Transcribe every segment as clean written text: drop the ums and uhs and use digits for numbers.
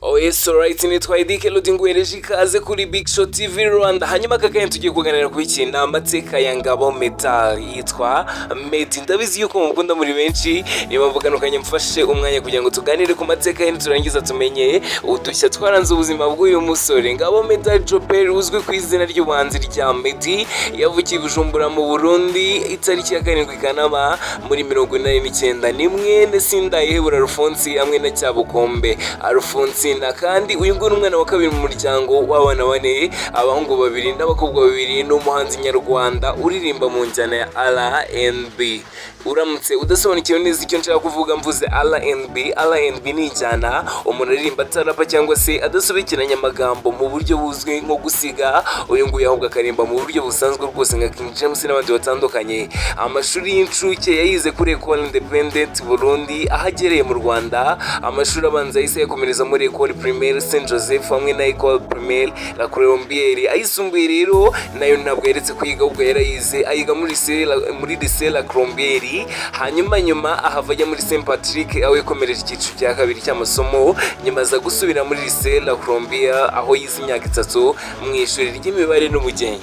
Oh yes, alright, nitwa Edike Lodi, nguhereje ikaze kuri Big Show TV Rwanda. Hanyuma aka kanya tugiye kuganira ku iki? Ni amateka ya Ngabo Medard yitwa Meddy. Ndabizi yuko mukunda muri benshi, niyo mpamvu kano kanya mfashe umwanya kugira ngo tuganire ku mateka ye, niturangiza tumenye udushya twaranze ubuzima bw'uyu musore. Ngabo Medard Jobert, uzwi ku izina ry'ubuhanzi rya Meddy, yavukiye i Bujumbura mu Burundi itariki ya 7 Kanama muri 89. Ni mwene Sindayihebura Alphonse hamwe na Cyabukombe Alphonsine. Kandi uyu nguyu ni umwana wa kabiri mu muryango w'abana bane, abahungu babiri n'abakobwa babiri. Ni umuhanzi nyarwanda uririmba mu njyana ya R&B. Uramutse udasobanukiwe neza icyo nshaka kuvuga mvuze R&B, R&B ni injyana umuntu aririmba atarapa cyangwa se adasobekeranya amagambo mu buryo buzwi nko gusiga. Uyu nguyu ahubwo akaririmba mu buryo busanzwe rwose nka King James n'abandi batandukanye. Amashuri y'incuke yayize kuri Ecole Independent Burundi. Aho agereye mu Rwanda, amashuri abanza yahise yakomereza muri Ecole Primaire Saint Joseph hamwe na Ecole Primaire La Colombière. Ayisumbuye rero nayo ntabwo yaretse kwiga, ahubwo yarayize, ayiga muri Lycée La Colombière. Hanyuma nyuma ahava ajya muri Saint Patrick, aho yakomereje icyiciro cya kabiri cy'amasomo. Nyuma aza gusubira muri Lycée La Colombière, aho yize imyaka 3 mu ishuri ry'imibare n'ubugenge.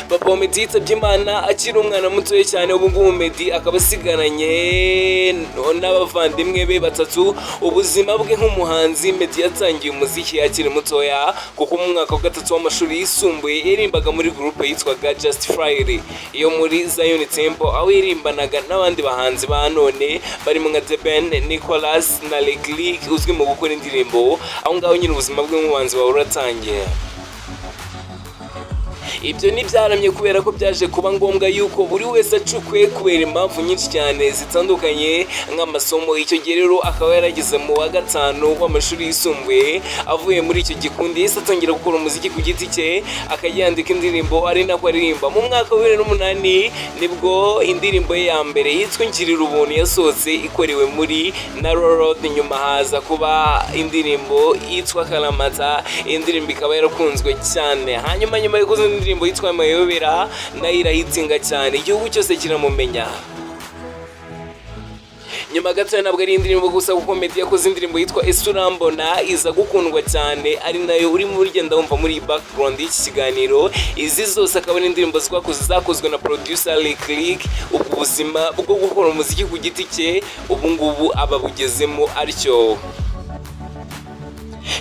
Papa wa Meddy yitabye Imana akiri umwana mutoya cyane. Ubu ngubu Meddy akaba asigaranye n'abavandimwe be batatu. Ubuzima bwe nk'umuhanzi: Meddy yatangiye umuziki akiri mutoya, kuko mu mwaka wa gatatu w'amashuri yisumbuye yaririmbaga muri groupe yitwaga Just Friday iyo muri Zion Temple, aho yaririmbanaga n'abandi bahanzi ba none barimo nka The Ben, Nicholas na Lick Lick uzwi mu gukora indirimbo. Aho ngaho nyine ubuzima bwe nk'umuhanzi wawe uratangiye. Ibyo ntibyaramye kubera ko byaje kuba ngombwa yuko buri wese acukwe kubera impamvu nyinshi cyane zitandukanye nk'amasomo. Icyo gihe rero akaba yarageze mu wa gatanu w'amashuri yisumbuye. Avuye muri icyo gikundi, yahise atangira gukora umuziki ku giti cye, akajya yandika indirimbo ari nako aririmba. Mu mwaka wa 2008 nibwo indirimbo ye ya mbere yitwa Ngirira Ubuntu yasohotse, ikorewe muri Narrow Road. Nyuma haza kuba indirimbo yitwa Karamata, indirimbo ikaba yarakunzwe cyane. Hanyuma nyuma yo kuza indirimbo yitwa Amayobera, nayo irahitinga cyane, igihugu cyose kiramumenya. Nyuma gato, ntabwo ari indirimbo gusa, kuko Meddy yakoze indirimbo yitwa Ese Urambona, iza gukundwa cyane, ari nayo urimo ugenda wumva muri iyi background y'iki kiganiro. Izi zose akaba ari indirimbo zakozwe na producer Lick Lick. Ubwo buzima bwo gukora umuziki ku giti cye ubu ngubu aba bugezemo atyo.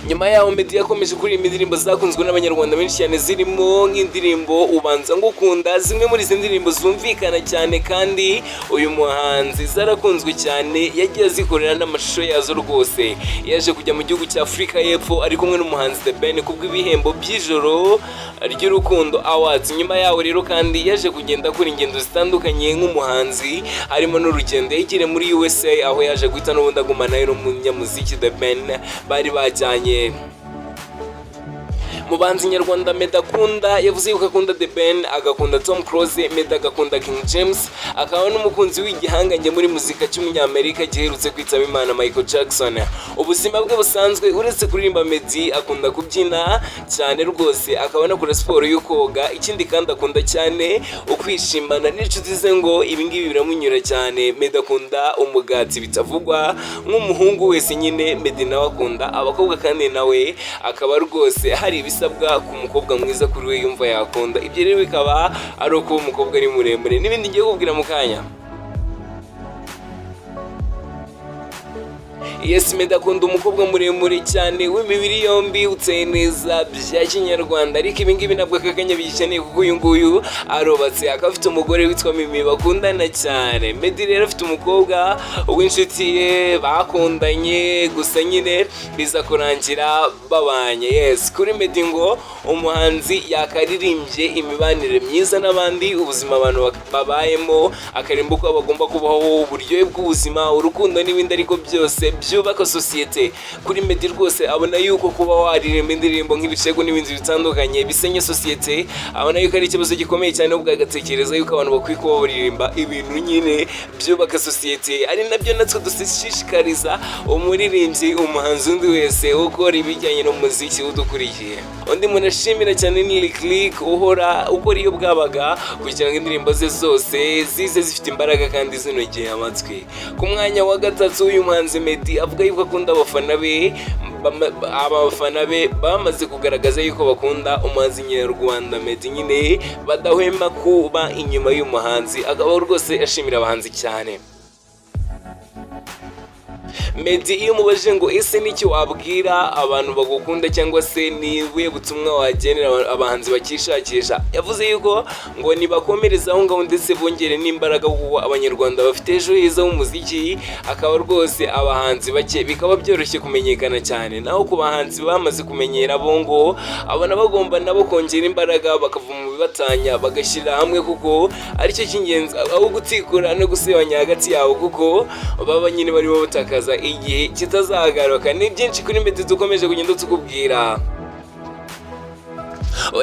Nyuma yaho Meddy yakomeje kuririmba indirimbo zakunzwe n'Abanyarwanda benshi cyane, zirimo nk'indirimbo Ubanza Ngukunda. Zimwe muri izi ndirimbo zumvikana cyane kandi uyu muhanzi zarakunzwe cyane, yagiye azikorera n'amashusho yazo rwose. Yaje kujya mu gihugu cya Afurika y'Epfo ari kumwe n'umuhanzi The Ben kubw'ibihembo by'Ijoro ry'Urukundo Awards. Nyuma yaho rero kandi yaje kugenda akora ingendo zitandukanye nk'umuhanzi, harimo n'urugendo yagiriye muri USA, aho yaje guhita n'ubundi agumanayo n'umunyamuziki The Ben bari bajyanye. Mu bahanzi nyarwanda Meddy akunda, yavuze yuko akunda The Ben, agakunda Tom Close, Meddy agakunda King James, akaba n'umukunzi w'igihangange muri muzika cy'Umunyamerika giherutse kwitaba Imana, Michael Jackson. Ubuzima bwe busanzwe: uretse kuririmba, Meddy akunda kubyina cyane rwose, akaba anakora siporo yo koga. Ikindi kandi akunda cyane ukwishimana n'inshuti ze, ngo ibi ngibi biramunyura cyane. Meddy akunda umugati bitavugwa nk'umuhungu wese nyine. Meddy nawe akunda abakobwa, kandi nawe akaba rwose hari ibisabwa ku mukobwa mwiza kuri we yumva yakunda. Ibyo rero bikaba ari uko umukobwa ari muremure n'ibindi ngiye kubwira mu kanya. Yes, Meddy akunda umukobwa muremure cyane, w'imibiri yombi, uteye neza bya kinyarwanda. Ariko ibi ngibi ntabwo aka kanya bigikeneye, kuko uyu nguyu arubatse, akaba afite umugore witwa Mimi bakundana cyane. Meddy rero afite umukobwa w'inshuti ye bakundanye, gusa nyine biza kurangira babanye. Yes, kuri Meddy ngo umuhanzi yakaririmbye imibanire myiza n'abandi, ubuzima abantu babayemo, akaririmba uko bagomba kubaho, uburyohe bw'ubuzima, urukundo n'ibindi, ariko byose byubaka sosiyete. Kuri Meddy rwose abona yuko kuba waririmba indirimbo nk'ibicego n'ibindi bitandukanye bisenya sosiyete, abona yuko ari ikibazo gikomeye cyane, ubwo agatekereza yuko abantu bakwiye kuba baririmba ibintu nyine byubaka sosiyete, ari nabyo natwe dushishikariza umuririmbyi, umuhanzi, undi wese ukora ibijyanye n'umuziki udukurikiye. Undi muntu ashimira cyane ni Lick Lick, uhora ukora iyo bwabaga kugira ngo indirimbo ze zose zize zifite imbaraga kandi zinogeye amatwi. Ku mwanya wa gatatu, uyu muhanzi Meddy Meddy avuga yuko akunda abafana be. Abafana be bamaze kugaragaza yuko bakunda umuhanzi nyarwanda Meddy nyine, badahwema kuba inyuma y'umuhanzi, akaba rwose ashimira abahanzi cyane. Meddy iyo umubajije ngo ese n'icyo wabwira abantu bagukunda, cyangwa se ni ubuhe butumwa wagenera abahanzi bakishakisha, yavuze yuko ngo nibakomereze aho ngaho ndetse bongere n'imbaraga, kuko Abanyarwanda bafite ejo heza h'umuziki. Akaba rwose abahanzi bake bikaba byoroshye kumenyekana cyane, naho ku bahanzi bamaze kumenyera bo ngo abona bagomba nabo kongera imbaraga, bakava mu bibatanya, bagashyira hamwe, kuko aricyo cy'ingenzi, aho gutikura no gusebanya hagati yabo, kuko baba nyine barimo batakaza igihe kitazagaruka. Ni byinshi kuri Meddy dukomeje kugenda tukubwira.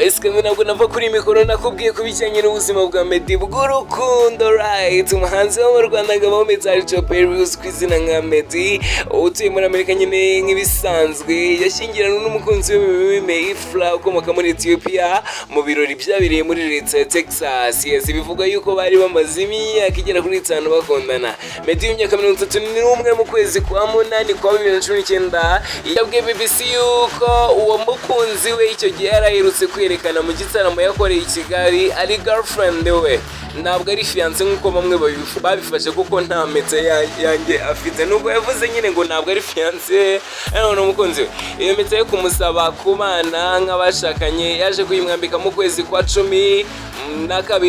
Ese ntabwo nava kuri mikoro nakubwiye ku bijyanye n'ubuzima bwa Meddy bw'urukundo, right? Umuhanzi wo mu Rwanda Ngabo Mitali Chopper, uzwi ku izina nka Meddy, utuye muri Amerika nyine nk'ibisanzwe, yashyingiranywe n'umukunzi we Mimi Ifra ukomoka muri Ethiopia mu birori byabereye muri leta ya Texas. Yes, bivugwa yuko bari bamaze imyaka igera kuri 5 bakundana. Meddy w'imyaka 31, mu kwezi kwa munani kwa 2019 yabwiye BBC yuko uwo mukunzi we icyo gihe yari aherutse kwerekana mu gitaramo yakoreye i Kigali ari girlfriend we, ntabwo ari fiancé nk'uko bamwe babifashe, kuko nta mpeta yanjye afite. Nubwo yavuze nyine ngo ntabwo ari fiancé, ariko ni umukunzi we. Iyo mpeta yo kumusaba kubana nk'abashakanye yaje kuyimwambika mu kwezi kwa 12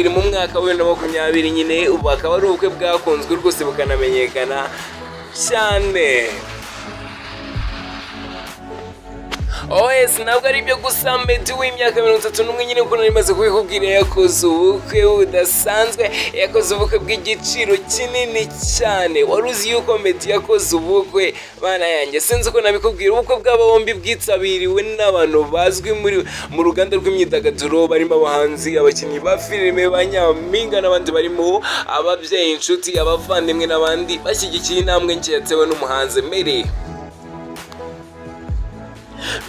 mu mwaka wa 2020 nyine. Ubu akaba ari ubukwe bwakunzwe rwose, bukanamenyekana cyane. OS ntabwo ari ibyo gusa. Meddy w'imyaka 31 nyine, kuko nari maze kubikubwira, yakoze ubukwe budasanzwe, yakoze ubukwe bw'igiciro kinini cyane. Wari uzi yuko Meddy yakoze ubukwe? Bana yanjye, sinzi uko nabikubwira. Ubukwe bw'aba bombi bwitabiriwe n'abantu bazwi muri mu ruganda rw'imyidagaduro, barimo abahanzi, abakinnyi ba filime, ba nyampinga n'abandi, barimo ababyeyi, inshuti, abavandimwe n'abandi bashyigikiye intambwe nshya yatewe n'umuhanzi Meddy.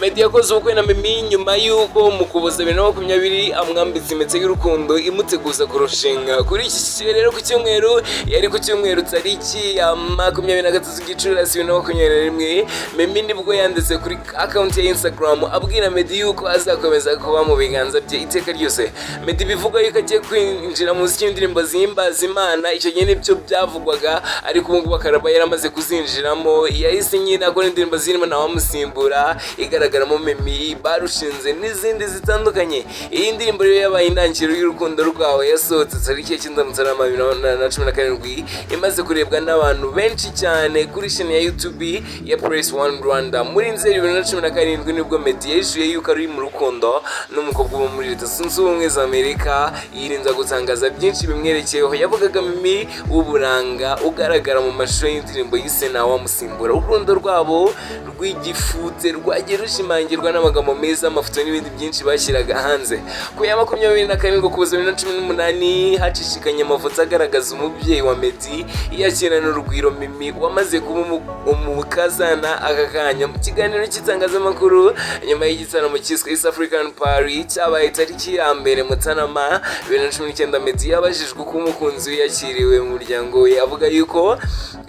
Meddy yakoze ubukwe na Mimi nyuma y'uko mu Kuboza 2020 amwambitse impeta y'urukundo imuteguza kurushinga. Kuri iki rero ku cyumweru, yari ku cyumweru tariki ya 23 Gicurasi 2021, Mimi nibwo yanditse kuri account ya Instagram abwira Meddy yuko azakomeza kuba mu biganza bye iteka ryose. Meddy bivugwa yuko agiye kwinjira mu muziki w'indirimbo zihimbaza Imana, icyo gihe nibyo byavugwaga, ariko ubu ngubu akaba yaramaze kuzinjiramo. Yahise nyine akora indirimbo zirimo Ntawamusimbura igaragaramo Mimi barushinze n'izindi zitandukanye. Iyi ndirimbo rero yabaye intangiriro y'urukundo rwabo, yasohotse tariki ya 9 Mutarama 2017, imaze kurebwa n'abantu benshi cyane kuri chaîne ya YouTube ya Press One Rwanda. Muri Nzeri 2017 nibwo Meddy yahishuye yuko ari mu rukundo n'umukobwa wo muri Leta Zunze Ubumwe za Amerika, yirinda gutangaza byinshi bimwerekeyeho. Yavugaga Mimi w'uburanga ugaragara mu mashusho y'indirimbo yise Ntawamusimbura. Urukundo rwabo rw'igifute rwagiye rushimangirwa n'amagambo meza, amafoto n'ibindi byinshi bashyiraga hanze. Ku ya 27 Ukuboza 2018 hacicikanye amafoto agaragaza umubyeyi wa Meddy yakirana urugwiro Mimi wamaze kuba umukazana aka kanya. Mu kiganiro cy'itangazamakuru nyuma y'igitaramo cyiswe East African Party cyabaye tariki ya 1 Mutarama 2019, Meddy yabajijwe uko umukunzi we yakiriwe mu muryango we, avuga yuko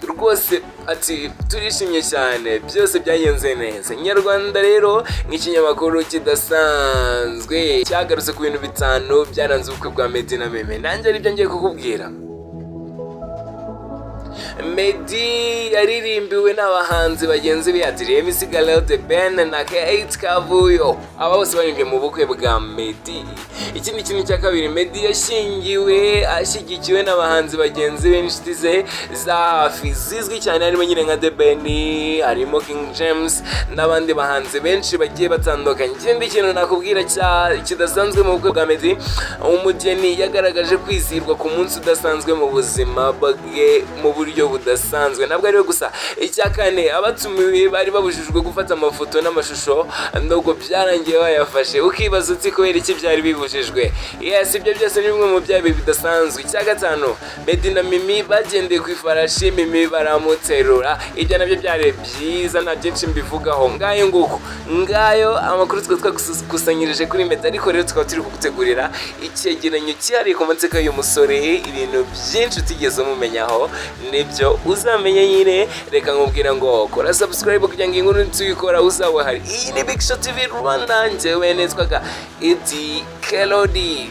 rwose ati turishimye cyane, byose byagenze neza. Inyarwanda rero nk'ikinyamakuru kidasanzwe cyagarutse ku bintu bitanu byaranze ubukwe bwa Meddy na Mimi, nanjye aribyo ngiye kukubwira. Meddy yaririmbiwe n'abahanzi bagenzi be Adrien Misigaro, The Ben na Kate Kavuyo. Aba bose baririmbye mu bukwe bwa Meddy. Ikindi kintu cya kabiri, Meddy yashyingiwe ashyigikiwe n'abahanzi bagenzi be n'inshuti ze za hafi zizwi cyane, harimo nyine nka The Ben, harimo King James n'abandi bahanzi benshi bagiye batandukanye. Ikindi kintu nakubwira kidasanzwe mu bukwe bwa Meddy, umugeni yagaragaje kwizihirwa ku munsi udasanzwe mu buzima bwe mu buryo budasanzwe. Ntabwo ariwe gusa. Icya kane, abatumiwe bari babujijwe gufata amafoto n'amashusho, nubwo byarangiye bayafashe, ukibaza uti kubera iki byari bibujijwe? Yes, ibyo byose ni bimwe mu byaha bidasanzwe. Icya gatanu, Meddy na Mimi bagendeye ku ifarashi, Mimi baramuterura, ibyo nabyo byari byiza. Nta byinshi mbivugaho, ngayo nguko, ngayo amakuru twe twagukusanyirije kuri Meddy. Ariko rero tukaba turi kugutegurira icyegeranyo cyihariye ku mateka y'uyu musore, ibintu byinshi utigeze umumenyaho nibyo. Bityo uzamenye nyine, reka nkubwira ngo kora subscribe kugira ngo inkuru tuyikora uzaba uhari. Iyi ni Big Shot TV Rwanda, njyewe nitwaga Eddy Kelody.